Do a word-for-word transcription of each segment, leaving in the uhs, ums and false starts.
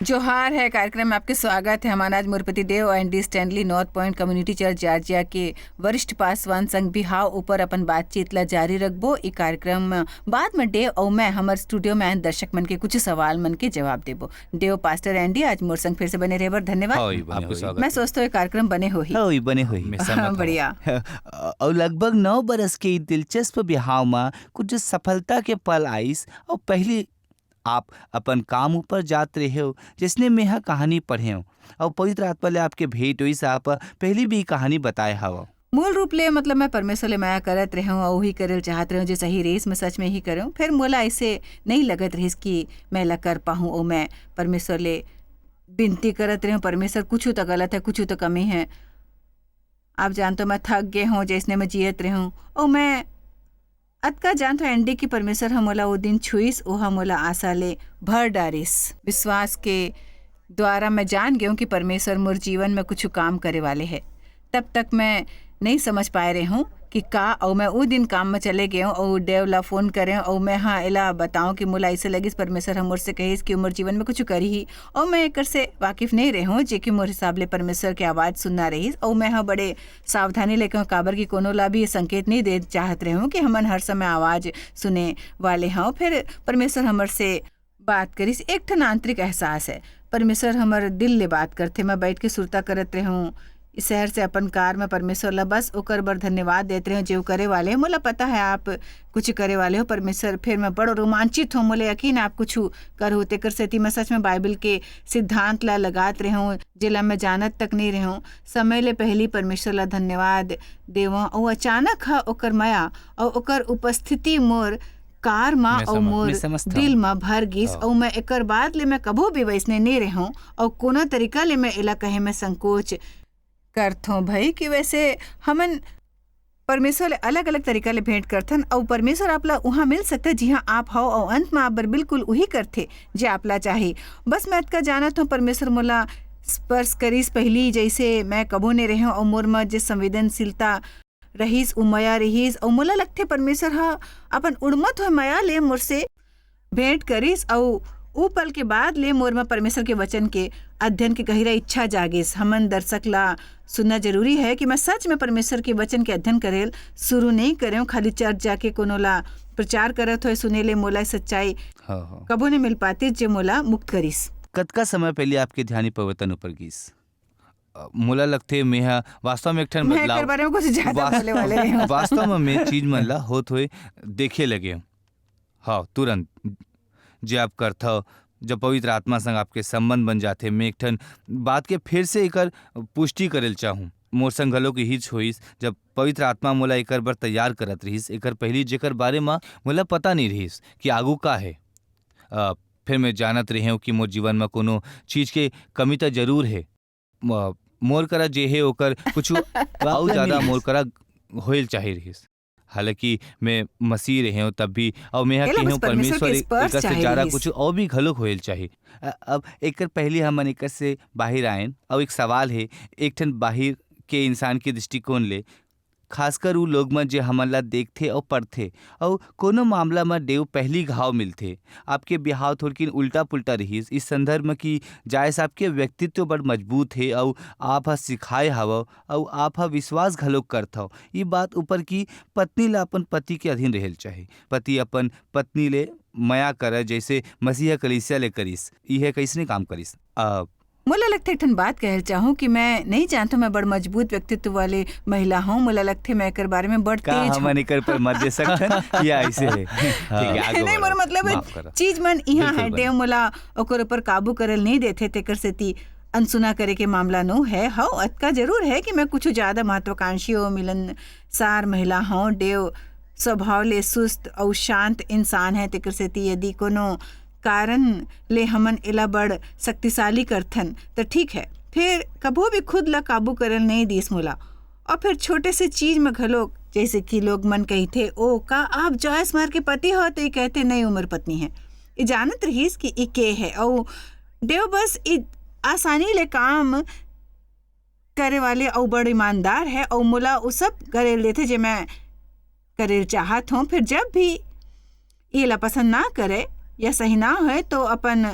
जोहार है, कार्यक्रम में आपके स्वागत है। हमन आज मोरपति देव Andy Stanley, North Point Community Church, Georgia के वरिष्ठ पासवान संग बिहाव ऊपर अपन बातचीत ला जारी रखबो। ई कार्यक्रम बाद में देव अउ मैं हमर स्टूडियो में आए दर्शक मन के कुछ सवाल मन के जवाब देबो। देव, पास्टर एंडी, आज मोर संग फिर से बने रहे बर धन्यवाद। हाँ, ई बने आपके होही। स्वागत मैं है। सोचतो ये कार्यक्रम बने होही। हाँ, ई बने होही। मैं सहमत हूँ। बढ़िया। अउ लगभग नौ बरस के ई दिलचस्प बिहाव मा कुछ सफलता के पल आइस, अउ पहली आप अपन काम ऊपर जात रहे हो, जैसने मेहा कहानी पढ़े हो, अउ पवित्र आत्मा ले आपके भेंट होइस, आप पहली भी कहानी बताए हव। मूल रूप ले, मतलब, मैं परमेश्वर ले मया करत रहे हूँ अउ वही करे ल चाहत रहे हूँ, जे सही रहिस, मैं सच में ही करे हूँ। फिर मोला ऐसे नहीं लगत रहिस कि मैं ला कर पाहूँ, अउ मैं परमेश्वर ले विनती करत रहे हूँ, "परमेश्वर, कुछ तो गलत है, कुछ तो कमी है।" आप जानत हो, मैं थक गे हूँ, जैसने मैं जियत रहे हूँ, अउ मैं अतका जानत हूँ, एंडी, कि परमेश्वर ह मोला वो दिन छुइस, ओह मोला आशा ले भर डारिस। विश्वास के द्वारा मैं जान गे हूँ कि परमेश्वर मोर जीवन में कुछ काम करे वाले है। तब तक मैं नहीं समझ पाए रहे हूँ कि का, अउ मैं वो दिन काम में चले गे हूँ, अउ देव ला फोन करे हूँ, अउ मैं हा एला बताऊँ कि मोला ऐसे लगिस, परमेश्वर ह मोर से कहिस कि मोर जीवन में कुछ करी ही, अउ मैं एकर से वाकिफ नहीं रहे हूँ, जे कि मोर हिसाब ले परमेश्वर के आवाज सुनना रहिस, अउ मैं हा बड़े सावधानी लेके हूँ, काबर कि कोनो ला भी ये संकेत नहीं दे चाहत रहे हूँ कि हमन हर समय आवाज सुने वाले हूँ। फिर परमेश्वर हमर से बात करिस, एक ठन आंतरिक एहसास है, परमेश्वर हमर दिल ले बात करथे। मैं बैठ के सुरता करत रहे हूँ, इस शहर से अपन कार में परमेश्वर ला बस ओकर बर धन्यवाद देत रहे हूँ, जे वो करे वाले हैं। मोला पता है आप कुछ करे वाले हो परमेश्वर, फिर मैं बड़ो रोमांचित हूँ, मोला यकीन है आप कुछ करहु। तेकर सेती मैं सच में बाइबल के सिद्धांत ला लगात रहे हूँ, जेला मैं जानत तक नहीं रहे हूँ। समय ले पहली परमेश्वर ला धन्यवाद देवं, अउ अचानक ह ओकर मया अउ ओकर उपस्थिति मोर कार मा मैं अउ समझ-, मोर मैं समझथव। दिल मा भर गिस, हाँ। अउ मैं एकर बाद ले मैं कभू भी वैसने नहीं रहूं, अउ कोनो तरीका ले मैं एला कहे में संकोच करथों भई कि वैसे हमन परमेश्वर ले अलग-अलग तरीका ले भेंट करथन, अउ परमेश्वर आप ला उहाँ मिल सकथे जिहाँ आप हव, अउ अंत मा आप बर बिल्कुल उही करथे जे आप ला चाही। बस मैं अतका जानत हूँ, परमेश्वर मोला स्पर्श करिस, पहली जैसे मैं कभू नहीं रहे हूँ, अउ मोर मा जे संवेदनशीलता रहिस, उ मया रहिस, अउ मोला लगथे परमेश्वर ह अपन उड़मत होए मया ले मोर से भेंट करिस, अउ उ पल के बाद ले मोर म परमेश्वर के वचन के अध्ययन के गहिरा इच्छा जागिस। हमन दर्शक ला सुनना जरूरी है कि मैं सच में परमेश्वर के वचन के अध्ययन करेल शुरू नहीं करेंव, खाली चर्च जाके कोनो ला प्रचार करत होए सुने ले मोला सच्चाई हाँ, हाँ। कभू नहीं मिल पाती जे मोला मुक्त करिस। कतका समय पहले आपके ध्यान परिवर्तन ऊपर गिस? अ, मोला लगथे, मेहा वास्तव में एक ठन मैं बदलाव, एकर बारे में कुछ ज्यादा वास-, बोले वाले नहीं हूँ। वास्तव में मैं चीज मन ला होत होए देखे लगे हूँ। हाँ, तुरंत जे आप करथव, जब पवित्र आत्मा संग आपके संबंध बन जाथे, मैं एक ठन बात के फिर से एकर पुष्टि करे ल चाहूँ। मोर संग घलो के हिच होइस, जब पवित्र आत्मा मोला एकर बर तैयार करत रहिस, एकर पहली जेकर बारे म मोला पता नहीं रहिस कि आगू का है। अ, फिर मैं जानत रहे हूँ कि मोर जीवन म कोनो चीज के कमी त जरूर है। म-, मोर करा जे हे ओकर कुछ अउ ज्यादा मोर करा होइल चाही रहिस। हालांकि मैं मसीह रहे हूँ तब भी, अउ मैं एला केहे बस हूँ परमेश्वर परमेश्वर के एक-, स्पर्श एकर से चाही ज्यादा रहिस। कुछ अउ भी घलोक होइल चाही। अ-, अब एकर पहली हमन एकर से बाहिर आएन, अउ एक सवाल हे, एक ठन बाहिर के इंसान के दृष्टिकोण ले, खासकर उ लोग मन जे हमन ला देखथे अउ पढ़थे, अउ कोनो मामला म देव पहली घाव मिलथे। आपके बिहाव थोड़किन उल्टा-पुल्टा रिहिस, इस संदर्भ म कि जायस आपके व्यक्तित्व बड़ मजबूत हे, अउ आप ह सिखाए हवव, अउ आप ह विश्वास घलोक करथव। ई बात ऊपर कि पत्नी ला अपन पति के अधीन रहेल चाही। पति अपन पत्नी ले मया करय, जैसे मसीह कलीसिया ले करिस। इहे कइसने काम करिस? अ, मोला लगथे एक ठन बात कहल चाहूँ कि मैं नहीं जानथों, मैं बड़ मजबूत व्यक्तित्व वाले महिला हूँ। मोला लगथे मैं एकर बारे में बड़ का तेज हूँ। हमन एकर पर मत दे सकथन? या ऐसे है? ठीक है, आगे नहीं, बढ़ो। मोर मतलब है, माफ करो। चीज मन इहाँ बिल्कुल है, बने। देव मोला ओकर ऊपर काबू करल नहीं देथे, तेकर सेती अनसुना करे के मामला नो है। हव, अतका जरूर है कि मैं कुछ ज्यादा महत्वाकांक्षी अउ मिलनसार महिला हव। देव स्वभाव ले सुस्त अउ शांत इंसान है, तेकर सेती यदि कोनो कारण ले हमन एला बड़ शक्तिशाली करथन, त ठीक है। फिर कभू भी खुद ला काबू करल नहीं दिस मोला। अउ फिर छोटे से चीज में घलोक, जैसे कि लोग मन कहिथे, "ओ, का आप जॉयस मर के पति हो?" तो ये कहथे, "नहीं, उमर पत्नी है।" ये जानत रहिस कि ये के है, अउ देव बस ये आसानी ले काम करे वाले अउ बड़ ईमानदार है, अउ मोला वो सब करेल देथे, जे मैं करेल चाहत हूँ। फिर जब भी ये ला पसंद ना करे या सही ना होए, तो अपन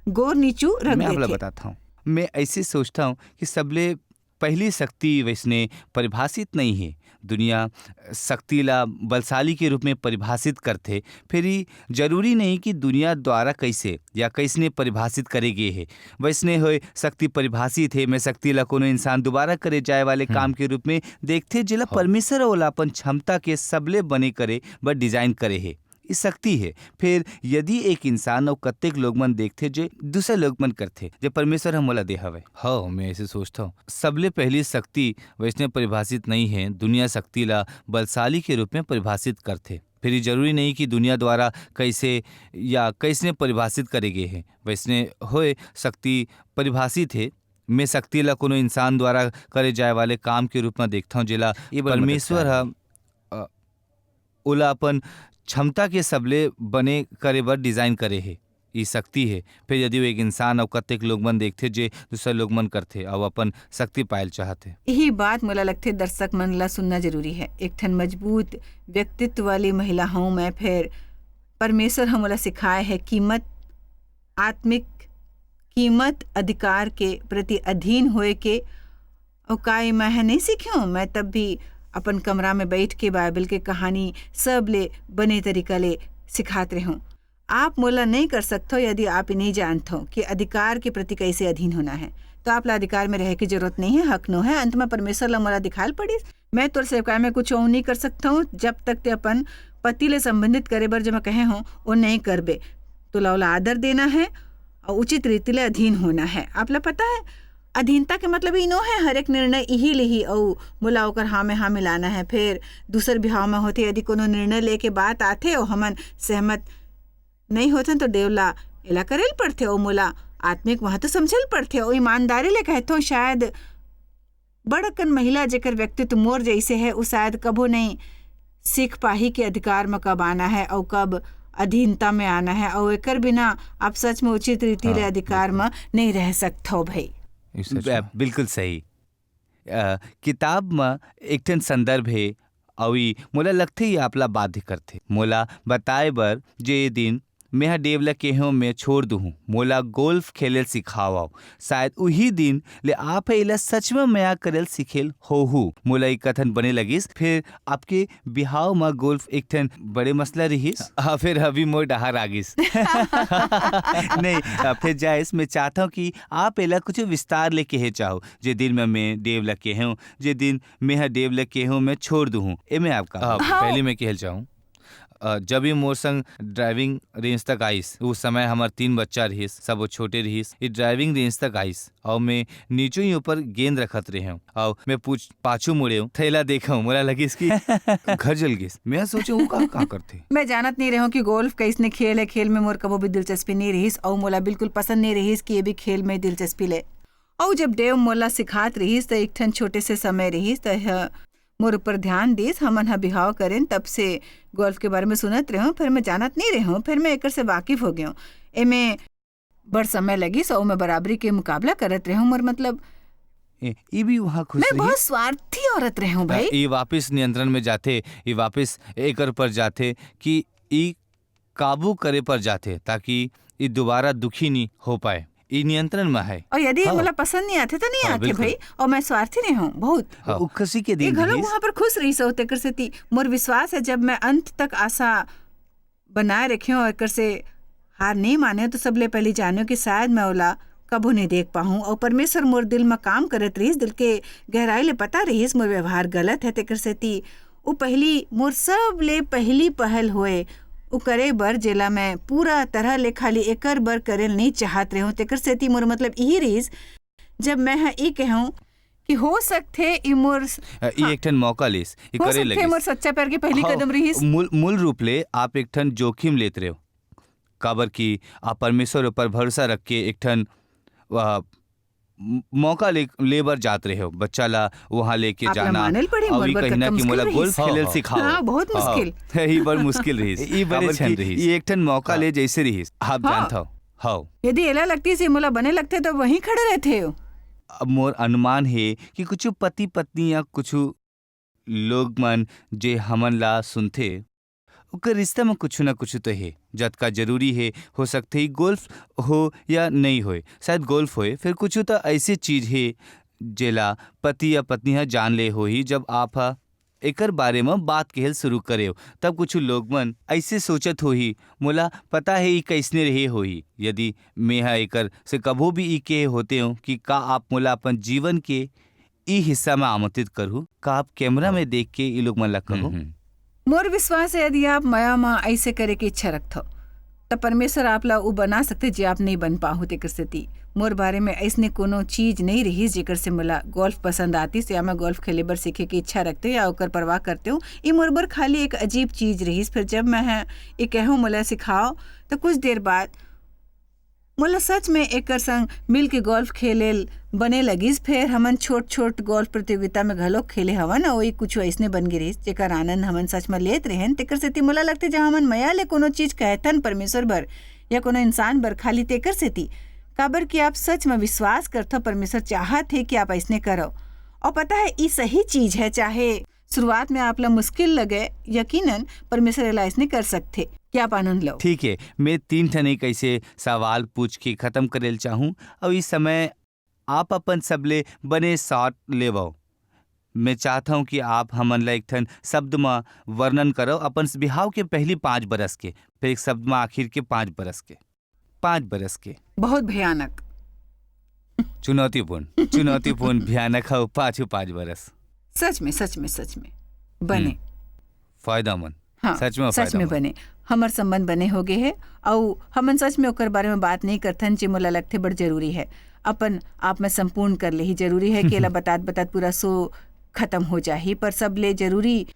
गोर नीचू रख मैं आप ला देथे। बताता हूँ। मैं ऐसे सोचता हूँ कि सबले पहली शक्ति वैसने परिभाषित नहीं है। दुनिया शक्ति ला बलशाली के रूप में परिभाषित करथे, फिर ये जरूरी नहीं कि दुनिया द्वारा कैसे या कैसने परिभाषित करे गए है। वैसने होए शक्ति परिभाषित है, मैं शक्ति ला कोनो इंसान दोबारा करे जाए वाले हम्म। काम के रूप में देखथे, जेला हाँ। परमेश्वर ओला अपन क्षमता के सबले बने करे बर डिजाइन करे है। ये शक्ति है। फिर यदि एक इंसान अउ कतेक लोग मन देखथे जे दूसरे लोग मन करथे, जे परमेश्वर ह मोला दे हवे। हाँ, मैं ऐसे सोचता हूँ। सबले पहली शक्ति वैसने परिभाषित नहीं है। दुनिया शक्ति ला बलशाली के रूप में परिभाषित करथे। फिर ये जरूरी नहीं कि दुनिया द्वारा कैसे या कैसने परिभाषित करे गए है। वैसने होए शक्ति परिभाषित है। मैं शक्ति ला कोनो इंसान द्वारा करे जाए वाले काम के रूप में देखता हूँ, जेला ये बड़ मदद परमेश्वर ह करही। अ, ओला अपन क्षमता के सबले बने करे बर डिजाइन करे हे। ई शक्ति हे। फिर यदि वो एक इंसान अउ कतेक लोग मन देखथे जे दूसरा लोग मन करथे अउ अपन शक्ति पायल चाहथे। यही बात मोला लगथे दर्शक मन ला सुनना जरूरी है। एक ठन मजबूत व्यक्तित्व वाली महिला हूँ मैं। फिर परमेश्वर ह मोला सिखाए है कीमत, आत्मिक कीमत, अधिकार के प्रति अधीन होए के। अउ का ये मैं ह नहीं सीखे हूँ? मैं तब भी अपन कमरा में बैठ के बाइबल के कहानी सब ले बने तरीका ले सिखात रहूँ। आप मोला नहीं कर सकथो यदि आप ये नहीं जानथो कि अधिकार के प्रति कैसे अधीन होना है। तो आप ला अधिकार में रहे की जरूरत नहीं है, हक नो है। अंत में परमेश्वर ला मोला दिखाल पड़िस, मैं तोर सेवकाई में कुछ और नहीं कर सकता हूँ। जब तक ते अपन पति ले संबंधित करे बर जो मैं कहे हूँ, वो नहीं करबे। तोला ओला आदर देना है और उचित रीति ले अधीन होना है। आप ला पता है, अधीनता के मतलब ई नो है हर एक निर्णय इही लेही अउ मोला ओकर हाँ में हाँ मिलाना है। फिर दूसर बिहाव में होथे, यदि कोनो निर्णय लेके बात आथे अउ हमन सहमत नहीं होथन, तो देव ला एला करे ल पड़थे अउ मोला आत्मिक महत्व समझे ल पड़थे अउ ईमानदारी ले कहथों, शायद बड़ अकन महिला जेकर व्यक्तित्व मोर जैसे है, उ शायद कभू नहीं सीख पाही कि अधिकार में कब आना है अउ कब अधीनता में आना है, अउ एकर बिना आप सच में उचित रीति ले हाँ, अधिकार बिल्कुल। में नहीं रह सकथो भाई। ई सच बे- में। बिल्कुल सही। अ, किताब म एक ठन संदर्भ हे, अउ ई मोला लगथे, ई आप ला बाध्य करथे। मोला बताए बर, जे दिन मेंह डेव ल केहेंव, मैं छोड़ दुहूं, मोला गोल्फ खेले ल सिखावव। शायद उही दिन ले आप ह एला सच में मया करे ल सीखे ल होहू। मोला ई कथन बने लगिस, फिर आपके बिहाव म गोल्फ एक ठन बड़े मसला रिहिस। हाँ, फिर अभी मोर डहार आ गिस। नहीं, अ, फिर जाइस, मैं चाहता हूँ कि आप एला कुछ विस्तार ले केहे चाहो, जे दिन में मैं डेव ल केहेंव, जे दिन मेंह डेव ल केहेंव, मैं छोड़ दुहूं। एमे आपका हाँ, हाँ। पहले मैं कहल चाहूँ, अ, जब ये मोर संग ड्राइविंग रेंज तक आइस, उस समय हमर तीन बच्चा रहिस, सब वो छोटे रहिस। ये ड्राइविंग रेंज तक आइस, अउ मैं नीचो ही ऊपर गेंद रखत रहेंव, अउ मैं पूछ पाछू मुड़ेंव, थैला देखेंव, मोला लगिस कि घर जल गिस। मैं सोचेंव, वो का, का करथे? मैं जानत नहीं रहूं कि गोल्फ कैसने खेल है। खेल में मोर कभू भी दिलचस्पी नहीं रहिस अउ मोला बिल्कुल पसंद नहीं रहिस कि ये भी खेल में दिलचस्पी ले। अउ जब डेव मोला सिखात रहिस, त एक ठन छोटे से समय रहिस, त यह मोर ऊपर ध्यान दिस। हमन ह बिहाव करेन, तब से गोल्फ के बारे में सुनत रहूं, फिर मैं जानत नहीं रहूं, फिर मैं एकर से वाकिफ हो गयूं। एमे बड़ समय लगिस अउ मैं बराबरी के मुकाबला करत रहूं। मोर मतलब, ए, ई भी वहाँ खुश मैं रही। बहुत स्वार्थी औरत रहूं भाई। ये वापस नियंत्रण में जाथे, ये वापस एकर पर जाथे कि ई काबू करे पर जाथे, ताकि ई दोबारा दुखी नहीं हो पाए। ई नियंत्रण में है। और यदि हाँ। मोला पसंद नहीं आथे, तो नहीं हाँ, आथे बिल्कुल। भाई। और मैं स्वार्थी नहीं हूँ बहुत। हाँ। उ खुशी के ये दिन घलो रिहिस। वहाँ पर खुश रहिस हो, तेकर सेती मोर विश्वास है, जब मैं अंत तक आशा बनाए रखे हूँ, एकर से हार नहीं माने, तो सबले पहले जानो कि शायद मैं ओला कभू नहीं देख पाहूँ। और परमेश्वर मोर दिल में काम करत रहिस, दिल के गहराई ले पता रहिस मोर व्यवहार गलत है, तेकर सेती वो पहली, मोर सबले पहली पहल होए, वो करे बर, जेला मैं पूरा तरह ले खाली एकर बर करे नहीं चाहत रहूँ। तेकर सेती मोर मतलब यही रहिस, जब मैं ह ई कहूँ कि हो सकथे ई मोर अ, ई एक ठन मौका लिस, ई हो करे सकथे लगिस। मोर सच्चा प्यार के पहली हाँ, कदम रहिस। मूल मूल रूप ले आप एक ठन जोखिम लेत रहे हो, काबर कि आप परमेश्वर ऊपर भरोसा रख के एक ठन, आ, म-, मौका ले, ले बर जात रहे हो, बच्चा ला वहाँ लेके आप ला जाना, माने ल पड़ी, अउ मोर ई बर कहना कतका कि मोला मुश्किल गोल्फ रहिस। खेले ल हाँ, सिखाओ। हाँ, बहुत हाँ, मुश्किल। यही बड़ मुश्किल रहिस। ई बड़े काबर छन कि रहिस। ई एक ठन मौका हाँ। ले जैसे रहिस, आप हाँ। जानत हो। हाँ। यदि एला लगती से मोला बने लगथे, तो वहीं खड़े रहते हो। अब मोर अनुमान हे कि कुछ पति पत्नी या कुछ लोग मन जे हमन ला सुनथे, ओकर रिश्ता में कुछ ना कुछ तो हे। जतका जरूरी हे, हो सकथे गोल्फ हो या नहीं होए, शायद गोल्फ होए, फिर कुछ तो ऐसे चीज हे जेला पति या पत्नी ह जान ले होही। जब आप ह एकर बारे म बात कहल शुरू करेव, तब कुछ लोग मन ऐसे सोचत होही, "मोला पता हे ई कैसने रहे होही।" यदि मैं ह एकर से कभू भी ई कहे होते हो कि का आप मोला अपन जीवन के ई हिस्सा में आमंत्रित करहु, का आप कैमरा में देख के ई लोग मन ला कहू? हम्म। मोर विश्वास हे, यदि आप मया म ऐसे करे के इच्छा रखथव, त परमेश्वर आप ला उ बना सकथे, जे आप नहीं बन पाहू। तेकर सेती मोर बारे में ऐसने कोनो चीज नहीं रहिस, जेकर से मोला गोल्फ पसंद आतिस या मैं गोल्फ खेले बर सीखे के इच्छा रखते या ओकर परवाह करते हूँ। ई मोर बर खाली एक अजीब चीज रहिस। फिर जब मैं ह, ये कहूँ, "मोला सिखाओ," त कुछ देर बाद मोला सच में एकर संग मिल के गोल्फ खेले ल बने लगिस। फेर हमन छोट-छोट गोल्फ प्रतियोगिता में घलो खेले हवन, अउ ये कुछ अइसने बन गे रहिस, जेकर आनंद हमन सच में लेत रहेन। तेकर सेती मोला लगथे, जब हमन मया ले कोनो चीज कहथन परमेश्वर बर या कोनो इंसान बर, खाली तेकर सेती, काबर कि आप सच में विश्वास करथव, परमेश्वर चाहत हे कि आप अइसने करव। अउ पता है, ई सही चीज है, चाहे शुरुआत में आप ला मुश्किल लगे, यकीनन परमेश्वर एला अइसने कर सकथे कि आप आनंद लो। ठीक है, मैं तीन ठन एक ऐसे सवाल पूछ के खत्म करे ल चाहूँ, अउ इस समय आप अपन सबले बने शॉट लेवव। मैं चाहता हूँ कि आप हमन ला एक ठन शब्द म वर्णन करव अपन बिहाव के पहली पाँच बरस के, फिर एक शब्द म आखिर के पाँच बरस के। पाँच बरस के। बहुत भयानक। चुनौतीपूर्ण, चुनौतीपूर्ण, भयानक हव पाछू पाँच बरस। सच में, सच में, सच में। बने। हम्म। फायदामंद। हाँ, सच में सच में फायदामंद। बने। हमर संबंध बने हो गए हे, अउ हमन सच में ओकर बारे में बात नहीं करथन, जे मोला लगथे बड़ जरूरी है। अपन आप में संपूर्ण कर लेही जरूरी है कि एला बतात बतात पूरा शो खत्म हो जाही, पर सबले जरूरी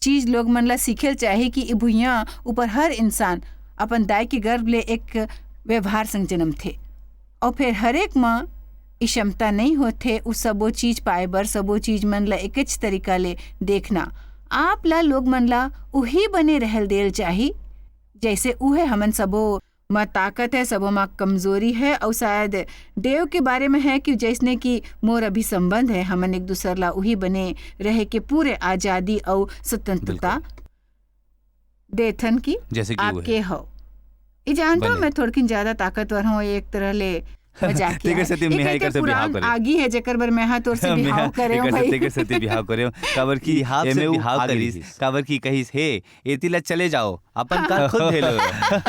चीज लोग मन ला सीखे ल चाही कि ई भुइयां ऊपर हर इंसान अपन दाई के गर्भ ले एक व्यवहार संग जन्मथे। अउ फेर हरेक म ई क्षमता नइ होथे, उ सबो चीज पाए बर, सबो चीज मन ला एकेच तरीका ले देखना। आप ला लोग मन ला उही बने रहल देल चाही, जैसे उहे हमन सबो म ताकत है, सबो म कमजोरी है, अउ शायद देव के बारे में है कि जैसने कि मोर अभी संबंध है, हमन एक दूसर ला उही बने रहे के पूरे आजादी अउ स्वतंत्रता बिल्कुल। देथन कि जैसे कि आप वो है। के हव। ई जानथव, बने। मैं थोड़किन ज्यादा ताकतवर हूँ, एक तरह ले मजाकिया तेकर है। सेती एक मेहा एकर एकर से बिहाव पुरान करे। आगी है, जेकर बर मैं हा तोर से मेहा बिहाव करे हूँ एकर से, भाई। तेकर सेती बिहाव करे हूँ। काबर कि बिहाव से एमे उ बिहाव आगे करिस, रिहिस। काबर कि कहिस, "हे, एती ला चले जाओ, अपन कार खुद धे लो।"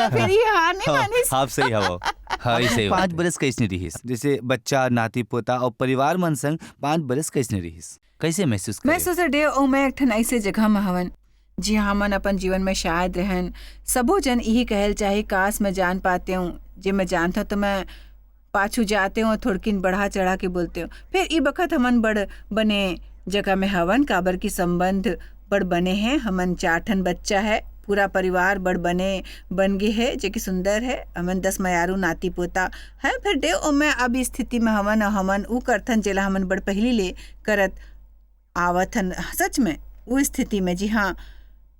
फिर ये हार नहीं हाँ, मानिस। आप सही हवो। हाँ, ये सही बात पाँच है। बरस कैसने रिहिस? जैसे बच्चा, नाती पोता अउ परिवार मन संग पाँच बरस कैसने रिहिस? कैसे महसूस मैं करे? सोचे, देव अउ मैं एक ठन ऐसे जगह में हवन, जिहाँ हमन अपन जीवन में शायद रहन। सबो जन इही कहल चाहे, "काश मैं जान पाते हूँ, जे मैं जानता तो मैं पाछू जाते हूँ, थोड़किन बढ़ा चढ़ा के बोलते हूँ।" फिर ई बखत हमन बड़ बने जगह में हवन, काबर की संबंध बड़ बने हैं। हमन चार ठन बच्चा है, पूरा परिवार बड़ बने बन गे है, जे कि सुंदर है। हमन दस मयारू नाती पोता है। फिर देव अउ मैं अब स्थिति में हवन, अउ हमन उ करथन, जेला हमन बड़ पहिली ले करत आवत हन। सच में, उ स्थिति में, जी हाँ,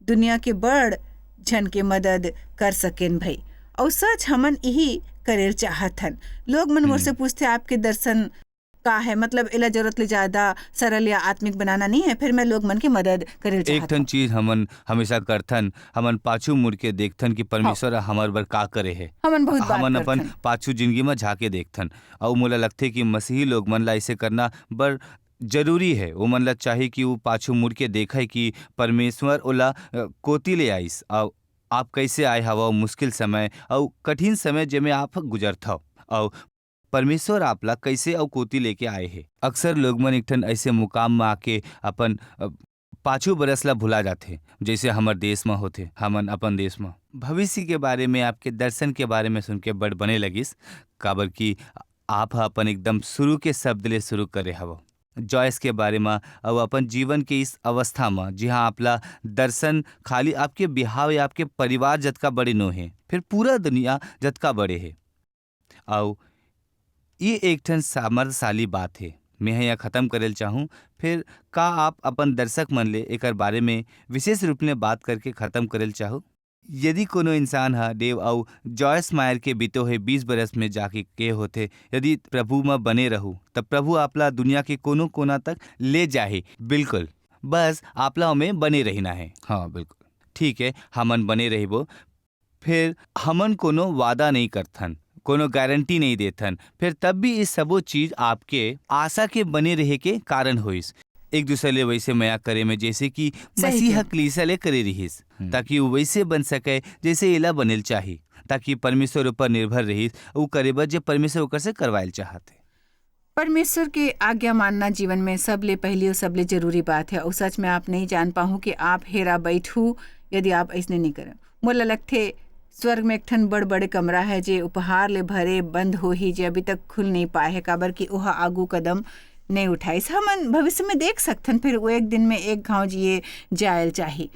दुनिया के बड़ झन के मदद कर सकेन भई। अउ सच हमन इही करेल चाहत हन। लोग मन मोर से हम्म। पूछथे, "आपके दर्शन का है?" मतलब, एला जरूरत ले ज्यादा सरल या आत्मिक बनाना नहीं है, फिर मैं लोग मन के मदद करेल एक चाहत ठन हूँ। चीज हमन हमेशा करथन, हमन पाछू मुड़ के देखथन कि परमेश्वर हाँ। हमर बर का करे है। हमन बहुत बार हमन अपन करथन। पाछू जिंदगी म झाके देखथन, अउ मोला लगथे कि मसीही लोग मन ला ऐसे करना बर जरूरी है। ओमन ला चाही कि वो पाछू मुड़ के देखय कि परमेश्वर ओला, अ, कोती ले आइस, अउ आप कैसे आए हवव मुश्किल समय अउ कठिन समय जेमे आप गुजरथव, अउ परमेश्वर आप ला कैसे अउ कोती लेके आए हे। अक्सर लोग मन एक ठन ऐसे मुकाम म आके अपन, अ, पाछू बरस ला भुला जाथे, जैसे हमर देश म होथे, हमन अपन देश म। भविष्य के बारे में, आपके दर्शन के बारे में सुन के बड़ बने लगिस, काबर कि आप ह अपन एकदम शुरू के शब्द ले शुरू करे हवव। जॉयस के बारे म अउ अपन जीवन के इस अवस्था म, जिहां आप ला दर्शन खाली आपके बिहाव या आपके परिवार जतका बड़े नो हे, फिर पूरा दुनिया जतका बड़े हे। अउ ये एक ठन सामर्थशाली बात हे। मैं ह यहाँ खत्म करे ल चाहूँ, फिर का आप अपन दर्शक मन ले एकर बारे में विशेष रूप ले बात करके खत्म करे ल चाहू? यदि कोनो इंसान ह डेव अउ जॉयस मायर के बीतो हे बीस बरस में जाके के होथे, "यदि प्रभु म बने रहू, त प्रभु आपला दुनिया के कोनो कोना तक ले जाही।" बिल्कुल, बस आपला ओमे बने रहिना हे। हाँ, बिल्कुल। ठीक है, हमन बने रहिबो, फिर हमन कोनो वादा नहीं करथन, कोनो गारंटी नहीं देथन, फिर तब भी ये सबो चीज आपके आशा के बने रहे के कारण होइस। एक दूसरे ले वैसे मया करे में, जैसे कि सही मसीह कहे। कलीसिया ले करे रिहिस, हम्म। ताकि वो वैसे बन सके, जैसे एला बनेल चाही, ताकि परमेश्वर ऊपर निर्भर रहिस, वो करे बर जे परमेश्वर ओकर से करवायल चाहत हे। परमेश्वर के आज्ञा मानना जीवन में सबले पहली और सबले जरूरी बात है। और सच में आप नहीं जान पाहू कि आप हेरा बैठू यदि आप ऐसने नहीं करें। मोला लगथे स्वर्ग में एक ठन बड़ बड़े कमरा है, जे उपहार ले भरे बंद होही, जे अभी तक खुल नहीं पाए है, काबर कि ओहा आगू कदम नहीं उठाइस। हमन भविष्य में देख सकथन, फिर वो एक दिन में एक घाव जिए जायल चाही।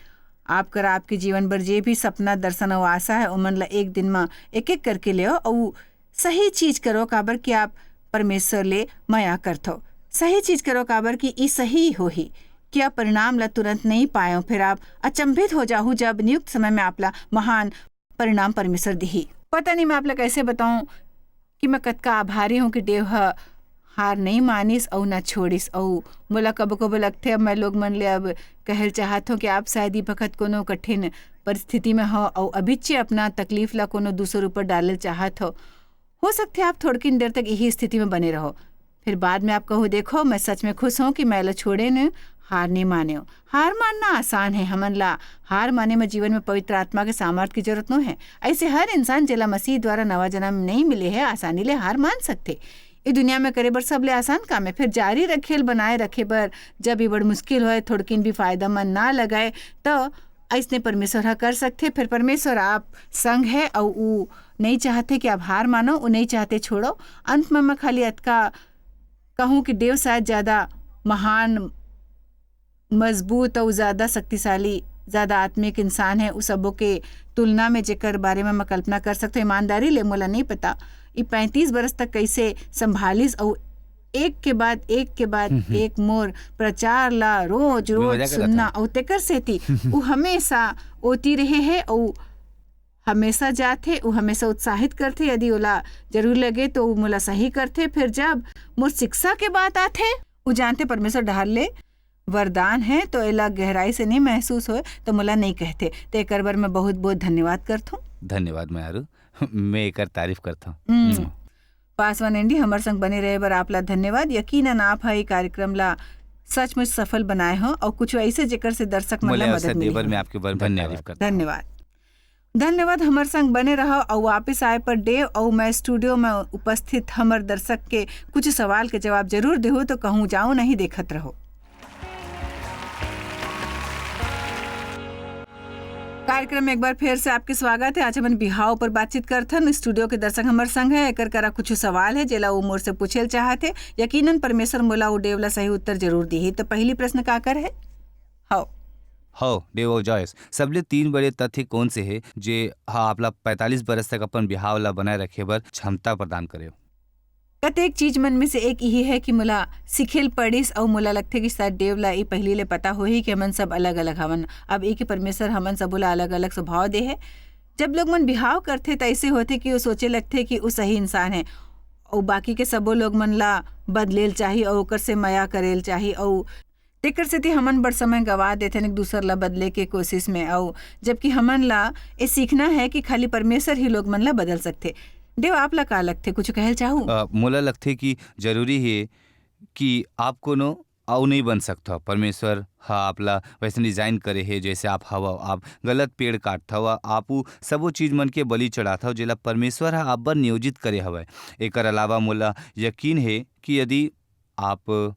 आप कर आपके जीवन बर जे भी सपना, दर्शन और आशा है, ओमन ला एक दिन में एक एक करके ले और सही चीज करो, काबर कि आप परमेश्वर ले मया करथो। सही चीज करो, काबर कि ई सही होही। क्या परिणाम ला तुरंत नहीं पायो, फिर आप अचंभित हो जाहू, जब नियुक्त समय में आप ला महान परिणाम परमेश्वर दिही। पता नहीं मैं आप ला कैसे बताऊं कि मैं कतका आभारी हूं कि देव ह हार नहीं मानिस अउ ना छोड़िस। अउ मोला कबो-कबो लगथे, अब मैं लोग मन ले अब कहल चाहत हूं कि आप शायद ई बखत कोनो कठिन परिस्थिति में हो अउ अभिच्चे अपना तकलीफ ला कोनो दूसर ऊपर डालल चाहत हो। हो सकथे आप थोड़किन देर तक यही स्थिति में बने रहो, फिर बाद में आप कहो, "देखो, मैं सच में खुश हूं कि मैं ला छोड़े ने हार नहीं माने हो।" हार मानना आसान है, हमन ला हार माने में जीवन में पवित्र आत्मा के सामर्थ की जरूरत नो है। ऐसे हर इंसान जेला मसीह द्वारा नवा जन्म नहीं मिले है, आसानी ले हार मान सकथे। ये दुनिया में करे बर सबले आसान काम है, फिर जारी रखेल बनाए रखे बर जब ये बड़ मुश्किल होए, थोड़किन भी फायदामंद ना लगाए, तो ऐसने परमेश्वर ह कर सकथे। फिर परमेश्वर आप संग है अउ ऊ नहीं चाहथे कि आप हार मानो, ऊ नहीं चाहथे छोड़ो। अंत में मैं खाली अतका कहूँ कि देव शायद ज्यादा महान, मजबूत अउ ज्यादा शक्तिशाली, ज्यादा आत्मिक इंसान है। उ सबो के तुलना में जेकर बारे में मैं कल्पना कर सकथो, ईमानदारी ले मोला नहीं पता, ई पैंतीस बरस तक कैसे संभालिस अउ एक के बाद एक के बाद हम्म, हम्म। एक मोर प्रचार ला रोज, मैं रोज मजाक करत सुनना हूँ। अउ तेकर सेती उ हमेशा ओती रहे है अउ हमेशा जाथे, उ हमेशा उत्साहित करथे। यदि ओला जरूर लगे तो उ मोला सही करथे। फिर जब मोर शिक्षा के बात आथे, उ जानथे परमेश्वर डहार ले वरदान है, तो एला गहराई से नहीं महसूस होए, तो मोला नहीं कहथे। तो एकर बर मैं बहुत बहुत धन्यवाद करथूं। धन्यवाद मयारू, मैं एकर तारीफ करथूं। हम्म। हम्म। पासवान एंडी, हमर संग बने रहे बर आप ला धन्यवाद। यकीनन आप ह ये कार्यक्रम ला सचमुच सफल बनाए हो और कुछ ऐसे जेकर से दर्शक मन मोला ला अवसर मदद दे मिले बर हो। मैं आपके बर धन्यवाद। तारीफ करता हूँ। धन्यवाद। धन्यवाद, हमर संग बने रहो और वापस आए पर देव और मैं स्टूडियो में उपस्थित हमर दर्शक के कुछ सवाल के जवाब जरूर देहू, तो कहूँ जाओ नहीं, देखत रहो। कार्यक्रम में एक बार फिर से आपके स्वागत है। आज हमन बिहाव पर बातचीत करथन। स्टूडियो के दर्शक हमर संग है, एकर करा कुछ सवाल है जेला वो मोर से पूछेल चाहत है। यकीनन परमेश्वर मोला वो देव ला सही उत्तर जरूर दिही। तो पहली प्रश्न काकर है? हव। हव, देव अउ जॉयस, सबले तीन बड़े तथ्य कौन से है जे हा आपला पैंतालीस बरस तक अपन बिहाव ला बनाए रखे बर क्षमता प्रदान करे? कतेक चीज मन में से एक इही है कि मोला सिखेल पड़िस अउ मोला लगथे कि शायद देव ला ई पहिली ले पता होही कि हमन सब अलग-अलग हवन। अब एक ही परमेश्वर हमन सबो ला अलग-अलग स्वभाव दे हे। जब लोग मन बिहाव करथे त ऐसे होथे कि वो सोचे लगथे कि वो सही इंसान है अउ बाकी के सबो लोग मन ला बदलेल चाही अउ ओकर से मया करेल चाही अउ तेकर सेती हमन बड़ समय गवा देथन एक दूसर ला बदले के कोशिश में, अउ जबकि हमन ला ए सीखना है कि खाली परमेश्वर ही लोग मन ला बदल सकथे। देव, आप ला का लगथे, कुछ कहल चाहू? अ, मोला लगथे कि जरूरी हे कि आप कोनो अउ नइ बन सकथव। परमेश्वर ह आप ला वैसन डिजाइन करे हे, जैसे आप हवव। आप गलत पेड़ काटथव, आप उ सबो चीज मन के बलि चढ़ाथव, जेला परमेश्वर ह आप बर नियोजित करे हवय। एकर अलावा मोला यकीन हे कि यदि आप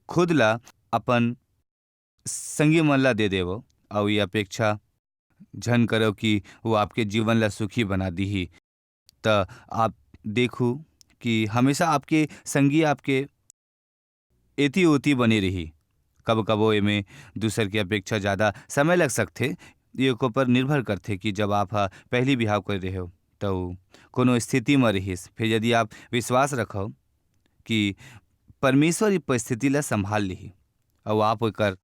खुद ला अपन संगी मन ला दे देवव, अउ ये अपेक्षा झन करव कि वो आपके जीवन ला सुखी बना दीही। त आप देखू कि हमेशा आपके संगी आपके एती ओती बने रही। कब कबो एमे दूसर के अपेक्षा ज्यादा समय लग सकथे, ये ओकर पर निर्भर करथे कि जब आप ह पहली बिहाव करे रहेव, त वो कोनो स्थिति म रिहिस। फिर यदि आप विश्वास रखव कि परमेश्वर ये परिस्थिति ला संभाल लिही, अउ आप ओकर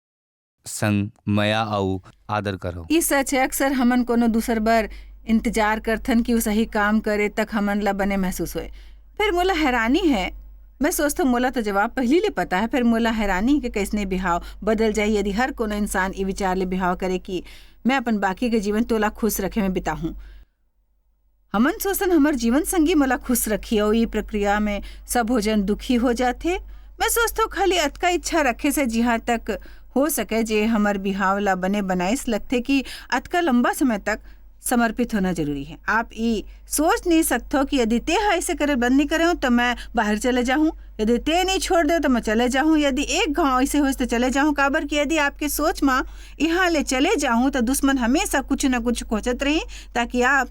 संग मया अउ आदर करव। ई सच है, अक्सर हमन कोनो दूसर बर इंतजार करथन कि वो सही काम करे, तक हमन ला बने महसूस होए। फिर मोला हैरानी है, मैं सोचथव, मोला तो जवाब पहली ले पता है, फिर मोला हैरानी है कि कैसने बिहाव बदल जाही यदि हर कोनो इंसान ई विचार ले बिहाव करे कि मैं अपन बाकी के जीवन तोला खुश रखे में बिताहूं। हमन सोचन हमर जीवन संगी मोला खुश रखी, अउ ई प्रक्रिया में सब भोजन दुखी हो जाथे। मैं सोचथों खाली अतका इच्छा रखे से जिहां तक हो सके जे हमर बिहाव ला बने बनाइस। लगथे कि अतका लंबा समय तक समर्पित होना जरूरी है। आप ई सोच नहीं सकथो कि यदि ते ह ऐसे करे बंद नहीं करे हो तो मैं बाहर चले जाहूं, यदि ते नहीं छोड़ दे तो मैं चले जाहूं, यदि एक घाव ऐसे होइस तो चले जाहूं। काबर कि यदि आपके सोच मा इहां ले चले जाहूं तो दुश्मन हमेशा कुछ न कुछ खोजत रही, ताकि आप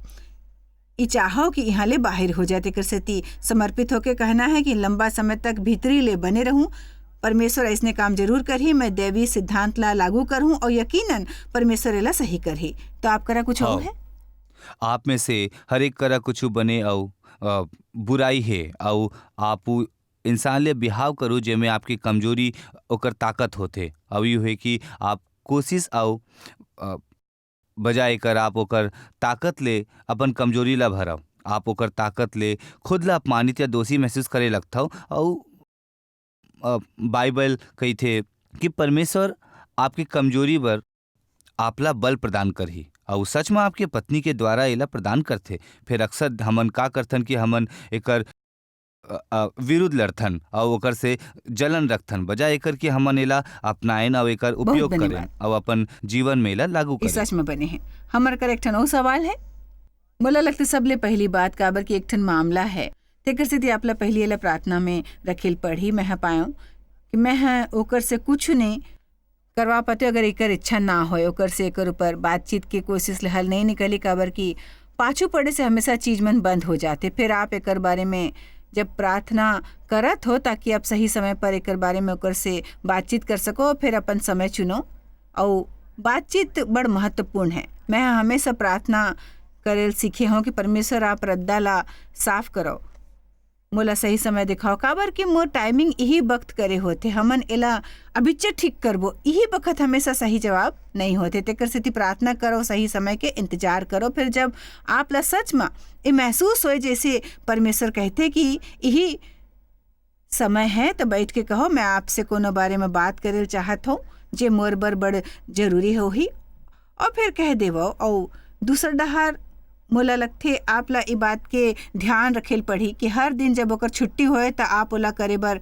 ई चाहो कि इहां ले बाहर हो जाए। तेकर सेती समर्पित होके कहना है कि लंबा समय तक भीतरी ले बने रहूं, परमेश्वर अइसने काम जरूर करही, मैं दैवी सिद्धांत ला लागू करहूं और यकीनन परमेश्वर एला सही करही। तो आप करा कुछ और हाँ। है? आप में से हर एक करा कुछ बने अउ, अ, बुराई हे, अउ आप उ इंसान ले बिहाव करू जेमे आपकी कमजोरी ओकर ताकत होथे। अउ यू हे कि आप कोशिश अउ, अ, बजाय एकर आप ओकर ताकत ले अपन कमजोरी ला भरव। आप ओकर ताकत ले खुद ला अपमानित या दोषी महसूस करे लगथव। अउ, अ, बाइबल कहिथे कि परमेश्वर आपकी कमजोरी बर आपला बल प्रदान करही, अउ सच म आपके पत्नी के द्वारा एला प्रदान करथे। फिर अक्सर हमन का करथन कि हमन एकर, अ, अ, विरुद्ध लड़थन अउ ओकर से जलन रखथन, बजाय एकर कि हमन एला अपनाएन अउ एकर बहुत उपयोग बने करेन बात। अउ अपन जीवन में एला लागू ई करेन। सच में बने हे। हमर कर एक ठन अउ सवाल है। मोला लगथे सबले पहली बात, काबर कि एक ठन मामला है, तेकर सेती आपला पहली एला प्रार्थना में रखेल पड़ही। मैं ह पायों कि मैं ह ओकर से कुछ नहीं करवा पाते, अगर एकर इच्छा ना होए, ओकर से एकर ऊपर बातचीत के कोशिश ले हल नहीं निकली, काबर कि पाछू पड़े से हमेशा चीज मन बंद हो जाथे। फिर आप एकर बारे में जब प्रार्थना करत हो, ताकि आप सही समय पर एकर बारे में ओकर से बातचीत कर सको, फिर अपन समय चुनो। अउ बातचीत बड़ महत्वपूर्ण है। मैं ह हमेशा प्रार्थना करेल सीखे हों कि परमेश्वर, आप रद्दा ला साफ करो, मोला सही समय दिखाओ, काबर कि मोर टाइमिंग इही वक्त करे होथे। हमन एला अभिच्चे ठीक करबो, इही बखत हमेशा सही जवाब नहीं होथे। तेकर सेती प्रार्थना करो, सही समय के इंतजार करो। फिर जब आप ला सच म ये महसूस होए जैसे परमेश्वर कहथे कि इही समय है, तो बैठ के कहो, मैं आपसे कोनो बारे में बात करेल चाहत हूँ जे मोर बर बड़ जरूरी होही। और फिर कह देवो। और दूसर डहार मोला लगथे आप ला ई बात के ध्यान रखेल पड़ही कि हर दिन जब ओकर छुट्टी होए त आप ओला करे बर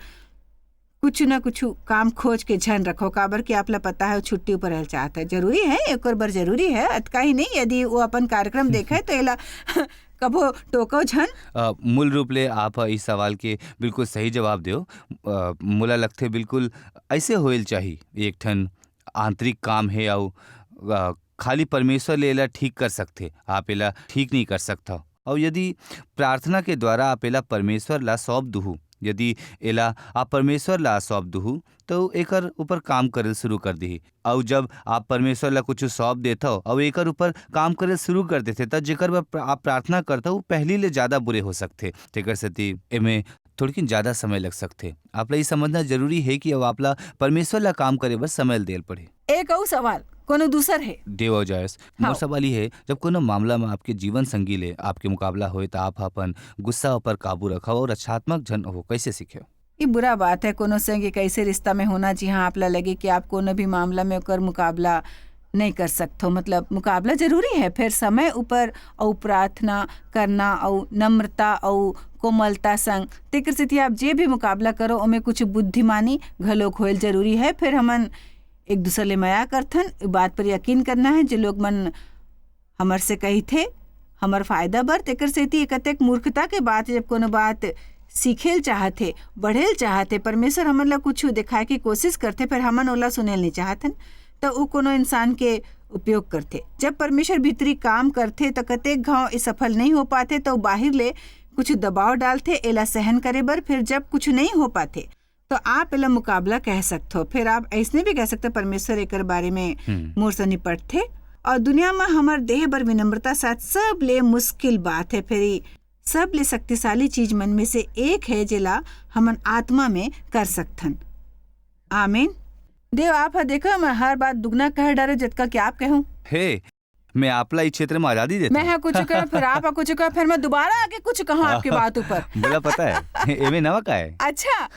कुछ ना कुछ काम खोज के झन रखो, काबर कि आप ला पता है वो छुट्टी ऊपर रहल चाहत है। जरूरी है, एकर बर जरूरी है, अतका ही नहीं, यदि वो अपन कार्यक्रम देखे तो एला कभो टोको झन। अ, मूल रूप ले आप ह इस सवाल के बिल्कुल सही जवाब देव। अ, मोला लगथे बिल्कुल ऐसे होएल चाही। एक ठन आंतरिक काम हे अउ, अ, खाली परमेश्वर ले एला ठीक कर सकथे, आप एला ठीक नहीं कर सकथव। अउ यदि प्रार्थना के द्वारा आप एला परमेश्वर ला सौंप दुहू, यदि एला आप परमेश्वर ला सौंप दुहू, तो एकर ऊपर काम करे शुरू कर दिही। अउ जब आप परमेश्वर ला कुछ सौंप देथव अउ एकर ऊपर काम करे शुरू कर देथे, त जेकर बर प्र-, आप प्रार्थना करथव, वो पहली ले ज्यादा बुरे हो सकथे। तेकर सेती एमे थोड़किन ज्यादा समय लग सकथे। आप ला ये समझना जरूरी है कि अब आप ला परमेश्वर ला काम करे बर समय देल पड़े। एक अउ सवाल, कोनो दूसर है? देव अउ जायस, मोर हाँ। सवाल ये है, जब कोनो मामला में आपके जीवन संगी ले आपके मुकाबला होए, त आप अपन गुस्सा पर काबू रखव और रक्षात्मक झन हो, कैसे सीखे? ये बुरा बात है, कोनो संग एक ऐसे रिश्ता में होना, जिहां आप ला लगे कि आप कोनो भी मामला में ओकर मुकाबला नहीं कर सकथो। मतलब, मुकाबला जरूरी है, फिर समय ऊपर अउ प्रार्थना करना अउ नम्रता अउ कोमलता संग, तेकर सेती आप जे भी मुकाबला करो, ओमे कुछ बुद्धिमानी घलोक होएल जरूरी है। फिर हमन एक दूसर ले मया करथन, बात पर यकीन करना है। जे लोग मन हमर से कहिथे, हमर फायदा बर, तेकर सेती एकतेक मूर्खता के बात, जब कोनो बात सीखेल चाहथे, बढ़ेल चाहथे, परमेश्वर हमन ला कुछ दिखाए के कोशिश करथे, फिर हमन ओला सुनेल नहीं चाहथन, त उ कोनो इंसान के उपयोग करथे। जब परमेश्वर भीतरी काम करथे, त कतेक घाव ए सफल नहीं हो पाथे, त उ बाहिर ले कुछ दबाव डालथे, एला सहन करे बर। फिर जब कुछ नहीं हो पाथे, तो आप एला मुकाबला कह सकथो। फिर आप ऐसने भी कह सकथो, "परमेश्वर एकर बारे में हम्म। मोर से निपटथे।" और दुनिया में हमर देह बर विनम्रता साथ सबले मुश्किल बात है। फिर ई सबले शक्तिशाली चीज मन में से एक है, जेला हमन आत्मा में कर सकथन। आमीन। देव, आप ह देखो, मैं हर बात दुगना कह डारे, जतका कि आप कहूँ। हे, मैं आपला ई क्षेत्र में आजादी देता मैं हूँ। हा कुछ कहा, फिर आप हा कुछ कहा, फिर मैं दोबारा आके कुछ कहा आपके बात ऊपर। बोला पता है, एमे नवा का है? अच्छा।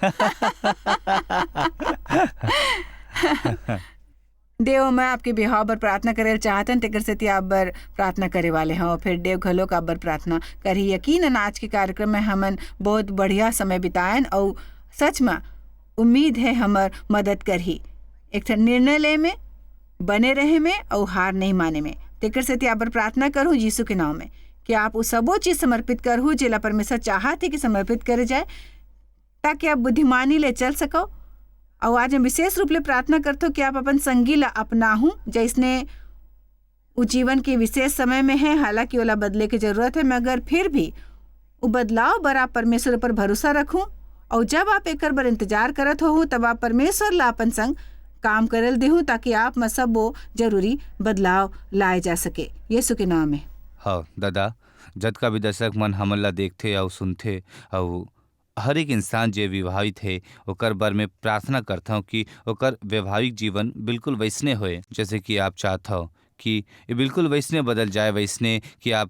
देव, मैं आपके बिहाव बर प्रार्थना करे ल चाहत हन, तेकर सेती आप बर प्रार्थना करे वाले हव। फिर देव घलोक आप बर प्रार्थना करही। यकीनन आज के कार्यक्रम में हमन बहुत बढ़िया समय बितायन, अउ सच में उम्मीद है हमर मदद करही एक ठन निर्णय ले में, बने रहे में अउ हार नहीं माने में। तेकर सेती आप बर प्रार्थना करहूँ यीशु के नाम में कि आप उ सबो चीज समर्पित करहू जेला परमेश्वर चाहत हे कि समर्पित करे जाए, ताकि आप बुद्धिमानी ले चल सको। अउ आज हम विशेष रूप ले प्रार्थना करथो कि आप अपन संगी ला अपनाहू, जैसने उ जीवन के विशेष समय में है, हालांकि ओला बदले के जरूरत है, मगर फिर भी उ बदलाव बर आप परमेश्वर ऊपर भरोसा रखू। अउ जब आप एकर बर इंतजार करत होहू, तब आप परमेश्वर ला अपन संग काम करे ल देहू, ताकि आप म सबो जरूरी बदलाव लाए जा सके। यीशु के नाम में। हाँ दादा, जतका भी दर्शक मन हमन ला देखथे अउ सुनथे, अउ हर एक इंसान जे विवाहित हे, ओकर बर मैं प्रार्थना करथौं कि ओकर वैवाहिक जीवन बिल्कुल वैसने होए, जैसे कि आप चाहत हव कि ये बिल्कुल वैसने बदल जाए, वैसने कि आप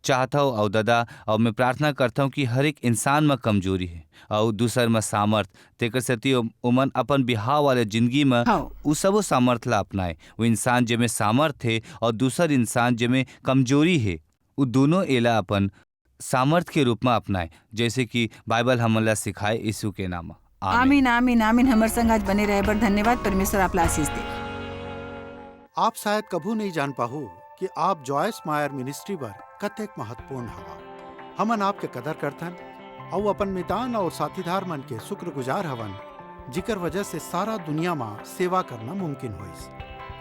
चाहत हव। अउ दादा, अउ मैं प्रार्थना करथौं कि हर एक इंसान म कमजोरी हे, अउ दूसर म सामर्थ, तेकर सेती ओ-, ओमन अपन बिहाव वाले जिंदगी म हव। उ सबो सामर्थ ला अपनाए। वो इंसान जेमे सामर्थ हे अउ दूसर इंसान जेमे कमजोरी हे, उ दोनों एला अपन सामर्थ के रूप म अपनाए, जैसे कि बाइबल हमन ला सिखाए। यीशु के नाम म, आमीन। आमीन, आमीन, आमीन। हमर संग आज बने रहे बर धन्यवाद। परमेश्वर आप ला आशीष दे। आप शायद कभू नहीं जान पाहू कि आप जॉयस मायर मिनिस्ट्री बर कतेक महत्वपूर्ण हवा। हमन आपके कदर करथन अउ अपन मितान और साथीदार मन के शुक्रगुजार हवन, जिकर वजह से सारा दुनिया म सेवा करना मुमकिन होइस।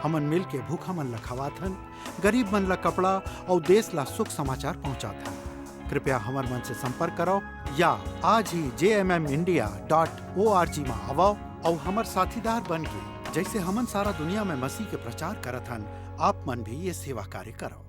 हमन मिल के भूखा मन ला खवाथन, गरीब मन ला कपड़ा अउ देश ला शुभ समाचार पहुंचाथन। कृपया हमर मन से संपर्क करव या आज ही जे M M India dot O R G म आवव अउ हमर साथीदार बन के, जैसे हमन सारा दुनिया में मसीह के प्रचार करत हन, आप मन भी ये सेवा कार्य करव।